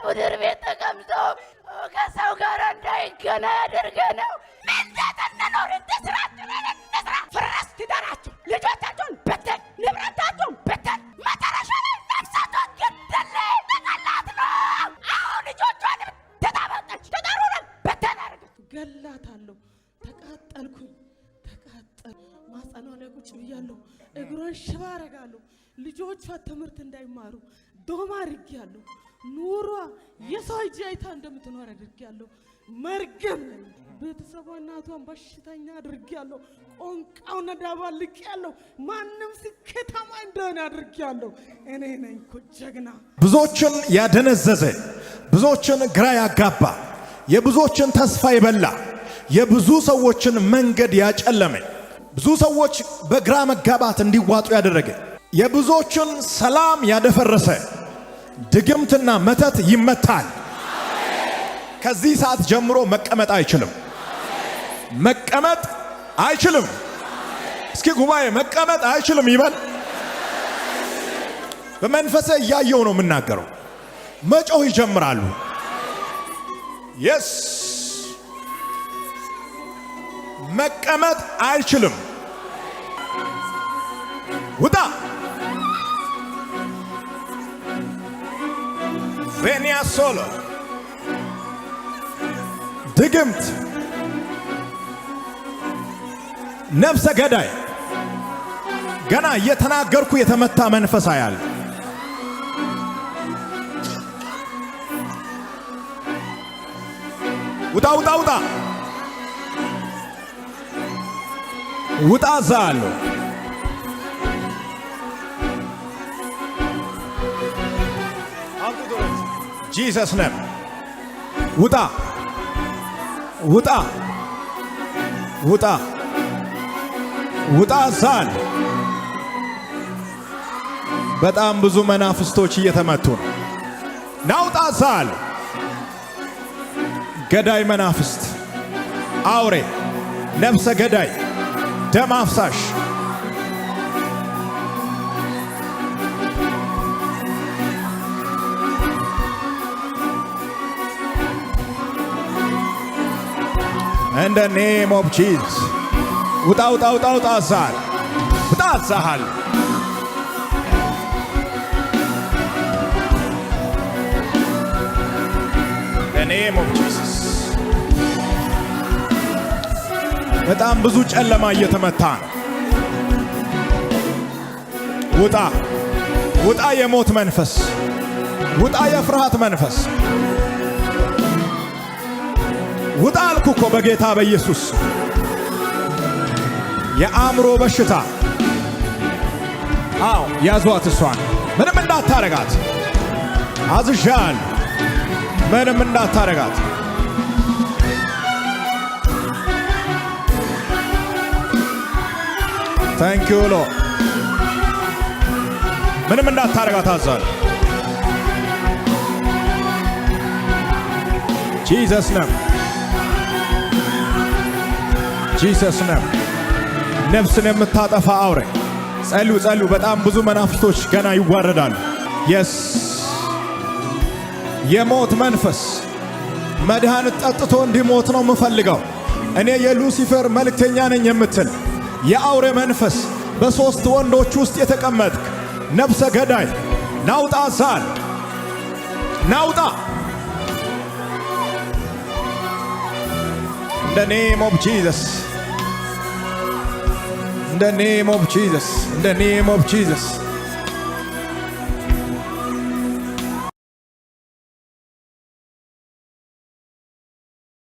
ምድር ቤት ተቀምጦ ከሰው ጋር እንዳይገናኝ አድርገነው እንዴት እንኖር? እንስራችንን እንስራ። ፍረስ ትዳራቸው፣ ልጆቻቸውን በተን፣ ንብረታቸውን በተን፣ መጨረሻ ላይ ነፍሳቸውን ገደለ። ተቀላት ነው። አሁን ልጆቿን ተጣበጠች፣ ትዳሩንም በተን አደረገች። ገላታለሁ። ተቃጠልኩኝ፣ ተቃጠል ማህፀኗ ላይ ቁጭ ብያለሁ። እግሯን ሽባ አረጋለሁ። ልጆቿ ትምህርት እንዳይማሩ ዶማ አድርጌያለሁ። ኑሯ የሰው እጅ አይታ እንደምትኖር አድርጌያለሁ። መርገም ነኝ። ቤተሰቧ እናቷን በሽተኛ አድርጌያለሁ። ቆንቃውን ዳባልቄያለሁ። ማንም ስኬታማ እንደሆነ አድርጌያለሁ። እኔ ነኝ እኮ ጀግና። ብዙዎችን ያደነዘዘ፣ ብዙዎችን ግራ ያጋባ፣ የብዙዎችን ተስፋ የበላ፣ የብዙ ሰዎችን መንገድ ያጨለመ፣ ብዙ ሰዎች በግራ መጋባት እንዲዋጡ ያደረገ፣ የብዙዎችን ሰላም ያደፈረሰ ድግምትና መተት ይመታል። ከዚህ ሰዓት ጀምሮ መቀመጥ አይችልም። መቀመጥ አይችልም። እስኪ ጉባኤ መቀመጥ አይችልም ይበል። በመንፈሴ እያየው ነው የምናገረው። መጮህ ይጀምራሉ። Yes፣ መቀመጥ አይችልም። ውጣ ቬኒያ ሶሎ ድግምት፣ ነፍሰ ገዳይ ገና እየተናገርኩ የተመታ መንፈስ አያል። ውጣ ውጣ ውጣ ውጣ ዛለሁ። Jesus name ውጣ ውጣ ውጣ ውጣ ዛል። በጣም ብዙ መናፍስቶች እየተመቱ ነው። ናውጣ ዛል ገዳይ መናፍስት፣ አውሬ፣ ነፍሰ ገዳይ፣ ደም አፍሳሽ። In the name of Jesus. ውጣ ውጣ ውጣ ውጣ ዛል ውጣ ዛሃል። The name of Jesus. በጣም ብዙ ጨለማ እየተመታ ነው። ውጣ ውጣ፣ የሞት መንፈስ ውጣ፣ የፍርሃት መንፈስ ውጣ አልኩ እኮ በጌታ በኢየሱስ። የአእምሮ በሽታ፣ አዎ ያዟት፣ እሷን ምንም እንዳታረጋት አዝዣል። ምንም እንዳታረጋት። Thank you Lord። ምንም እንዳታረጋት አዛል። Jesus name, Jesus name። ነፍስን የምታጠፋ አውሬ፣ ጸልዩ ጸልዩ። በጣም ብዙ መናፍስቶች ገና ይዋረዳሉ። Yes፣ የሞት መንፈስ፣ መድኃኒት ጠጥቶ እንዲሞት ነው የምፈልገው፣ እኔ የሉሲፈር መልእክተኛ ነኝ የምትል የአውሬ መንፈስ፣ በሦስት ወንዶች ውስጥ የተቀመጥክ ነፍሰ ገዳይ ናውጣ ዛል ናውጣ። In the name of Jesus. In the name of Jesus. In the name of Jesus.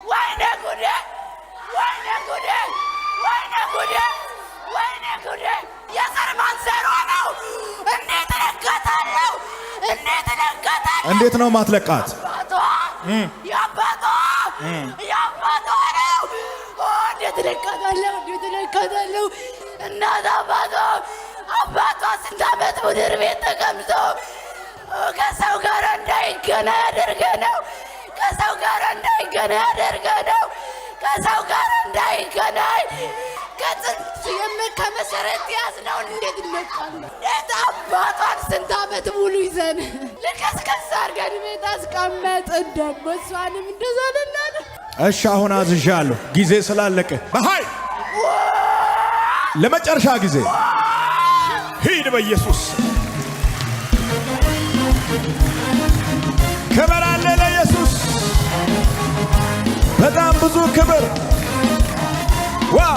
ወይኔ ጉዴ! ወይኔ ጉዴ! ወይኔ ጉዴ! ወይኔ ጉዴ! የዘር ማንዘሯ ነው። እንዴት እለቃታለሁ? እንዴት እለቃታለሁ? እንዴት ነው ማትለቃት? አባቷ የአባቷ የአባቷ ነው። እንዴት እለቃታለሁ? እንዴት እለቃታለሁ? እናት አባቷ ስንት ዓመት ምድር ቤት ተቀምጦ ከሰው ጋር እንዳይገናኝ አድርገነው፣ ከሰው ጋር እንዳይገናኝ አድርገነው፣ ከሰው ጋር እንዳይገናኝ ከጥንት ከመሰረት ያዝነውን እንዴት እለቃለሁ? እንዴት አባቷን ስንት ዓመት ሙሉ ይዘን ልከስከስ አድርገን ቤት አስቀመጥን። ደግሞ እሷንም እንደዛ ልናል። እሺ አሁን አዝዣለሁ፣ ጊዜ ስላለቀ በኃይል ለመጨረሻ ጊዜ ሂድ በኢየሱስ። ክብር አለ ለኢየሱስ፣ በጣም ብዙ ክብር። Wow!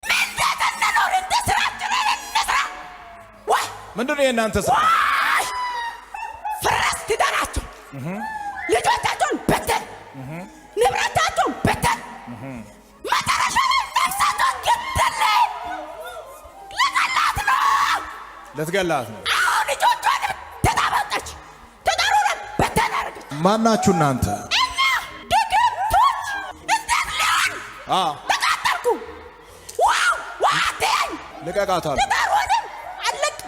እንዴት እንኖር? እንደ ስራችንን እንስራ። ወይ ምንድን ነው የእናንተ ስራ? ወይ ፍረስ ትዳራችሁ፣ ልጆቻችሁን በተን፣ ንብረታችሁን በተን፣ መጨረሻ ላይ ነፍሳችሁን ግድል ልገላት ነው። ልትገላት ነው። አሁን ልጆቿንም ተጣበቀች፣ ትዳሩንም በተን አደረገች። ማናችሁ እናንተ? እኛ ድግምቶች እንዴት ሊሆን አ ተቃጠልኩ። Wow ዋቴን ልቀቃታል። ትዳሯንም አለቅ፣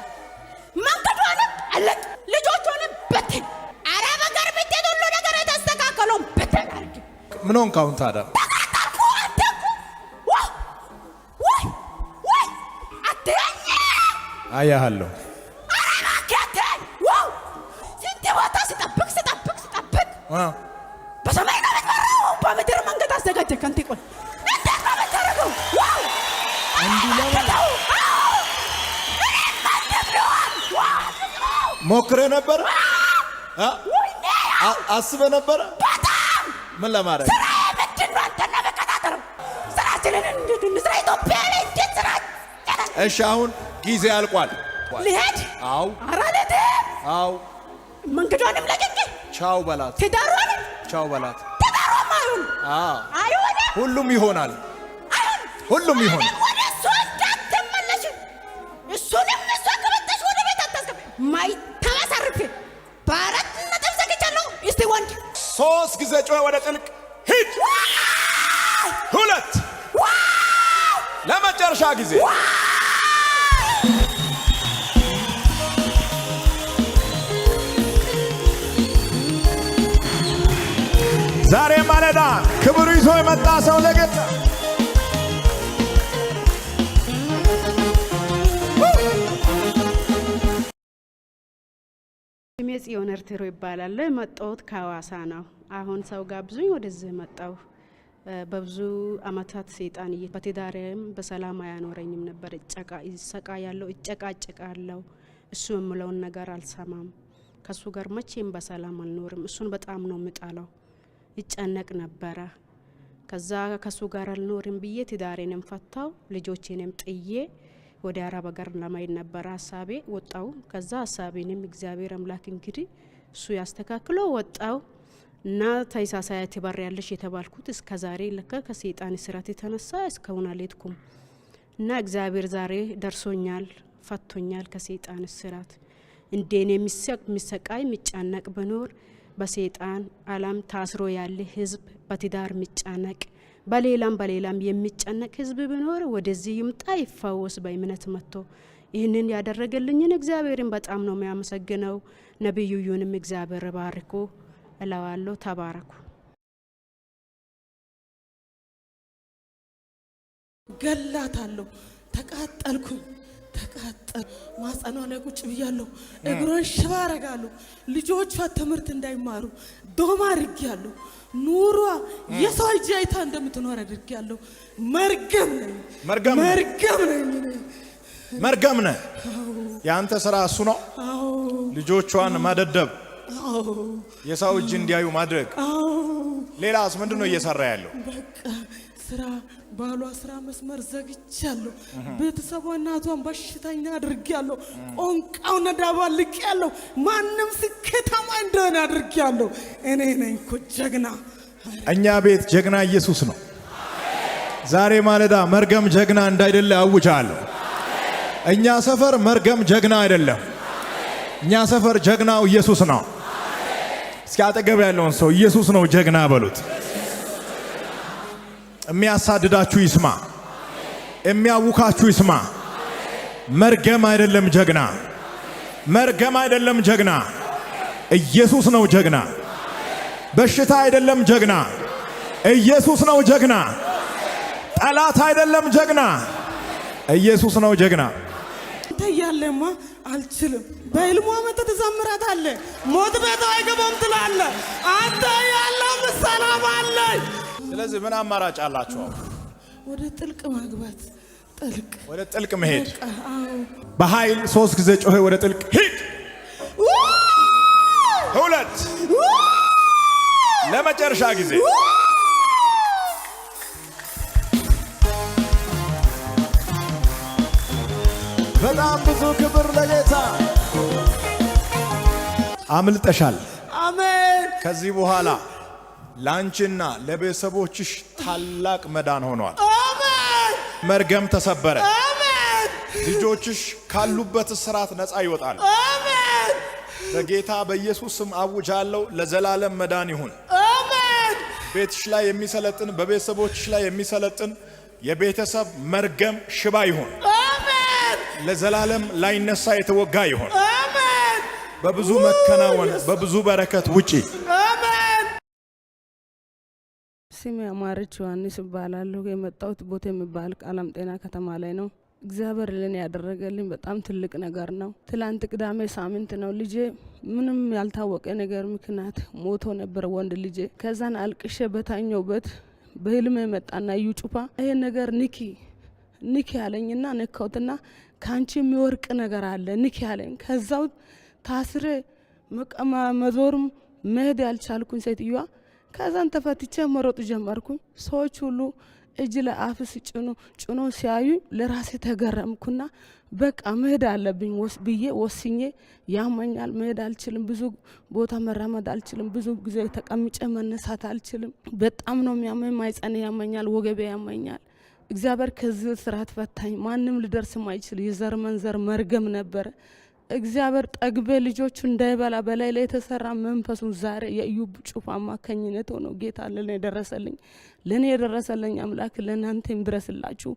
መንገዷንም አለቅ፣ ልጆቿንም በትን። አረብ ሀገር ብትሄድ ሁሉ ነገር የተስተካከለውን በትን አድርግ። ምን ሆንክ አሁን ታዲያ? ተቃጠልኩ። አንተ እኮ ወይ ወይ ወይ አትየኝ። አያሃለሁ። ኧረ እባክህ አትየኝ። Wow ስንት ቦታ ስጠብቅ ስጠብቅ ስጠብቅ በሰማይ ነው የምትበራው፣ በምድር መንገድ አዘጋጀ። ከንቴ ቆይ እንዴት ነው የምታደርገው? Wow ተው። አዎ እኔም ማንም ልሆን wow ሞክረህ ነበረ? አ? ወይኔ አስበህ ነበረ? በጣም ምን ለማድረግ? ስራዬ ምንድን ነው? አንተን ነው የምከታተለው። ስራችንን እንዴት እንስራ? ኢትዮጵያ ላይ እንዴት ስራ እሺ አሁን ጊዜ አልቋል። ልሄድ? አው ኧረ አልሄድም። አው መንገዷንም ለቅቄ ቻው በላት፣ ትዳሯንም ቻው በላት። ትዳሯም አይሆንም አ አይሆንም ሁሉም ይሆናል፣ አይሆንም። ሁሉም ይሆናል። እኔም ወደ እሷ እንዳትመለሽ፣ እሱንም እሷ ከመጣሽ ወደ ቤት አታስገቢ። ማይተመሰርፌ በ4 ነጥብ ዘግቻለሁ። እስቲ ወንድ 3 ጊዜ ጮኸ ወደ ጥልቅ ሂድ። 2 ለመጨረሻ ጊዜ ዛሬ ማለዳ ክብሩ ይዞ የመጣ ሰው ለጌታ ስሜ ጽዮን እርትሮ ይባላል። የመጣሁት ከሐዋሳ ነው። አሁን ሰው ጋብዞኝ ወደዚህ መጣሁ። በብዙ አመታት ሰይጣን በትዳሬም በሰላም አያኖረኝም ነበር። እሰቃያለሁ፣ እጨቃጨቃለሁ። እሱ የምለውን ነገር አልሰማም። ከሱ ጋር መቼም በሰላም አልኖርም። እሱን በጣም ነው የምጠላው። ይጨነቅ ነበረ። ከዛ ከሱ ጋር አልኖርም ብዬ ትዳሬንም ፈታው፣ ልጆቼንም ጥዬ ወደ አረብ ሀገር ለመሄድ ነበረ ሀሳቤ። ወጣው። ከዛ ሀሳቤንም እግዚአብሔር አምላክ እንግዲህ እሱ ያስተካክሎ ወጣው እና ተይሳሳያ ትበሪያለሽ የተባልኩት እስከ ዛሬ ለካ ከሰይጣን እስራት የተነሳ እስካሁን አልሄድኩም እና እግዚአብሔር ዛሬ ደርሶኛል፣ ፈቶኛል ከሰይጣን እስራት። እንደኔ የሚሰቃይ የሚጨነቅ ብኖር በሰይጣን ዓለም ታስሮ ያለ ህዝብ፣ በትዳር የሚጨነቅ በሌላም በሌላም የሚጨነቅ ህዝብ ቢኖር ወደዚህ ይምጣ፣ ይፈወስ በእምነት መጥቶ። ይህንን ያደረገልኝን እግዚአብሔርን በጣም ነው የሚያመሰግነው። ነቢዩንም እግዚአብሔር ባርኮ እለዋለሁ። ተባረኩ። ገላታለሁ። ተቃጠልኩኝ፣ ተቃጠል ማህፀኗ ላይ ቁጭ ብያለሁ። እግሯን ሽባ አረጋለሁ። ልጆቿ ትምህርት እንዳይማሩ ዶማ አድርጌያለሁ። ኑሯ የሰው እጅ አይታ እንደምትኖር አድርጌያለሁ። መርገም ነኝ፣ መርገም ነህ። መርገም ነኝ እኔ። መርገም ነህ። የአንተ ስራ እሱ ነው። አዎ ልጆቿን ማደደብ፣ አዎ የሰው እጅ እንዲያዩ ማድረግ። አዎ። ሌላስ ምንድን ነው እየሰራ ያለው? በቃ ስራ ባሏ ስራ መስመር ዘግቻለሁ። ቤተሰቧ እናቷን በሽተኛ አድርጌያለሁ። ቆንቃውን አዳባልቄያለሁ። ማንም ስኬታማ እንደሆነ አድርጌያለሁ። እኔ ነኝ እኮ ጀግና። እኛ ቤት ጀግና ኢየሱስ ነው። ዛሬ ማለዳ መርገም ጀግና እንዳይደለ አውጃለሁ። እኛ ሰፈር መርገም ጀግና አይደለም። እኛ ሰፈር ጀግናው ኢየሱስ ነው። እስኪ አጠገብ ያለውን ሰው ኢየሱስ ነው ጀግና በሉት። የሚያሳድዳችሁ ይስማ፣ የሚያውካችሁ ይስማ። መርገም አይደለም ጀግና፣ መርገም አይደለም ጀግና፣ ኢየሱስ ነው ጀግና። በሽታ አይደለም ጀግና፣ ኢየሱስ ነው ጀግና። ጠላት አይደለም ጀግና፣ ኢየሱስ ነው ጀግና። አንተ እያለማ አልችልም። በህልሟ መጥተህ ትዘምራታለህ። ሞት ቤት አይገባም ትላለህ። አንተ ያለው ሰላም አለኝ። ስለዚህ ምን አማራጭ አላችሁ? ወደ ጥልቅ ማግባት፣ ጥልቅ ወደ ጥልቅ መሄድ። በቃ አዎ። በኃይል ሶስት ጊዜ ጮኸ። ወደ ጥልቅ ሂድ። ሁለት፣ ለመጨረሻ ጊዜ። በጣም ብዙ ክብር ለጌታ። አምልጠሻል። አሜን። ከዚህ በኋላ ለአንቺና ለቤተሰቦችሽ ታላቅ መዳን ሆኗል። አሜን። መርገም ተሰበረ። አሜን። ልጆችሽ ካሉበት እስራት ነፃ ይወጣሉ። አሜን። በጌታ በኢየሱስ ስም አውጃለሁ። ለዘላለም መዳን ይሁን። አሜን። ቤትሽ ላይ የሚሰለጥን፣ በቤተሰቦችሽ ላይ የሚሰለጥን የቤተሰብ መርገም ሽባ ይሁን። አሜን። ለዘላለም ላይነሳ የተወጋ ይሁን። አሜን። በብዙ መከናወን፣ በብዙ በረከት ውጪ። አሜን። ስሜ አማረች ዮሐንስ እባላለሁ። የመጣሁት ቦቴ የሚባል ዓለም ጤና ከተማ ላይ ነው። እግዚአብሔር ለኔ ያደረገልኝ በጣም ትልቅ ነገር ነው። ትላንት ቅዳሜ ሳምንት ነው። ልጄ ምንም ያልታወቀ ነገር ምክንያት ሞቶ ነበር፣ ወንድ ልጄ። ከዛን አልቅሼ በታኘውበት በህልሜ መጣና እዩ ጩፋ ይሄ ነገር ንኪ ንኪ ያለኝና ነካውትና ከአንቺ የሚወርቅ ነገር አለ ንኪ ያለኝ። ከዛው ታስሬ መቀማ መዞርም መሄድ ያልቻልኩኝ ሴትዮዋ ከዛን ተፈትቼ መሮጥ ጀመርኩኝ። ሰዎች ሁሉ እጅ ለአፍ ሲጭኑ ጭኖ ሲያዩ ለራሴ ተገረምኩና በቃ መሄድ አለብኝ ብዬ ወስኜ፣ ያመኛል፣ መሄድ አልችልም፣ ብዙ ቦታ መራመድ አልችልም፣ ብዙ ጊዜ ተቀምጬ መነሳት አልችልም። በጣም ነው የሚያመኝ፣ ማህፀኔ ያመኛል፣ ወገቤ ያመኛል። እግዚአብሔር ከዚህ ስርዓት ፈታኝ። ማንም ሊደርስ ማይችል የዘር መንዘር መርገም ነበረ። እግዚአብሔር ጠግቤ ልጆቹ እንዳይበላ በላይ ላይ የተሰራ መንፈሱን ዛሬ የኢዩ ጩፋ አማካኝነት ሆኖ ጌታ ለኔ ደረሰልኝ። ለኔ የደረሰልኝ አምላክ ለእናንተም ድረስላችሁ።